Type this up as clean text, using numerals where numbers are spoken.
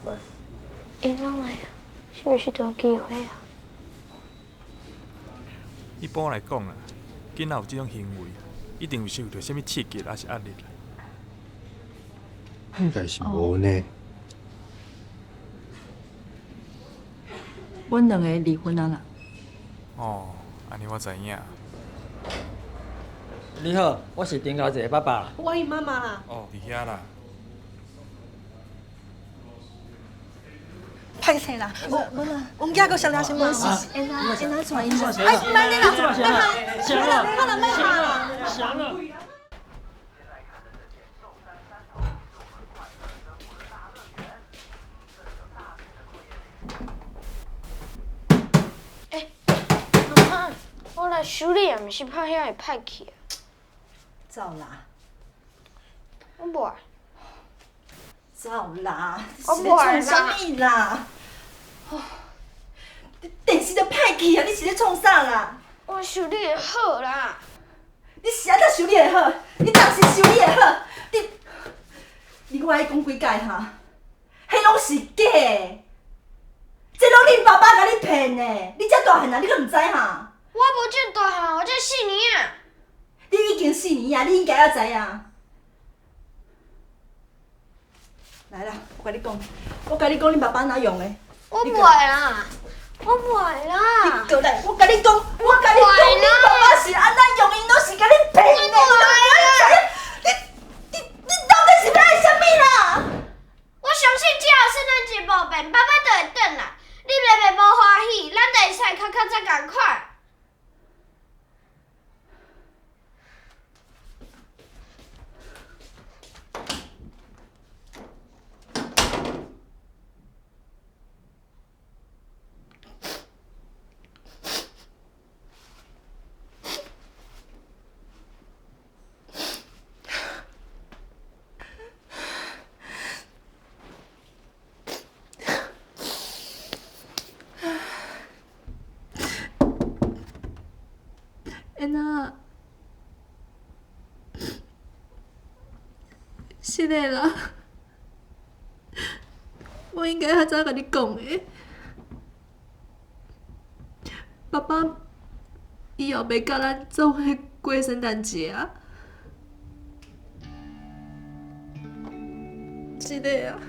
无？𪜶攏來啊，是毋是就有機會啊？一般來講啦，囡仔有這種行為，一定有受著啥物刺激，抑是壓力啦。應該是無呢。阮兩个離婚啊啦。哦，按呢我知影。你好，我是丁小姐的爸爸。我𪜶媽媽啦。哦，佇遐啦。歹勢啦，無啦，阮囝閣雙了什麼？是𪜶𪜶帶𪜶來。哎，莫咧啦，莫喊，好啦，莫喊啦。響了。欸，媽媽，我來修理啊，毋是拍遐會歹去啊。走啦！我無愛。走啦！我無愛啦！創啥物啦？哦，你電視都歹去啊！你是咧創啥啦？我想你會好啦。你是按怎想你會好？你當時想你會好？你，你閣愛講幾擺哈？彼攏是假的，這攏恁爸爸共你騙的。你遮大漢啊，你閣毋知哈？我無這大漢，我才四年啊。你已經四年啊，你應該要知啊。來啦，我共你講，我共你講，恁爸爸按怎用的。我無愛啦，我無愛啦。你過來，我共你講，我共你講，恁爸爸是按怎用，𪜶攏是共你騙的，你都無愛知。你、你、你到底是欲愛啥物啦？我相信只要聖誕節無變，爸爸就會轉來。你袂袂無歡喜，咱就會使較較早仝款。安娜，是的啦，我應該較早共你講的。爸爸以後袂佮咱做伙過聖誕節啊！是的啊。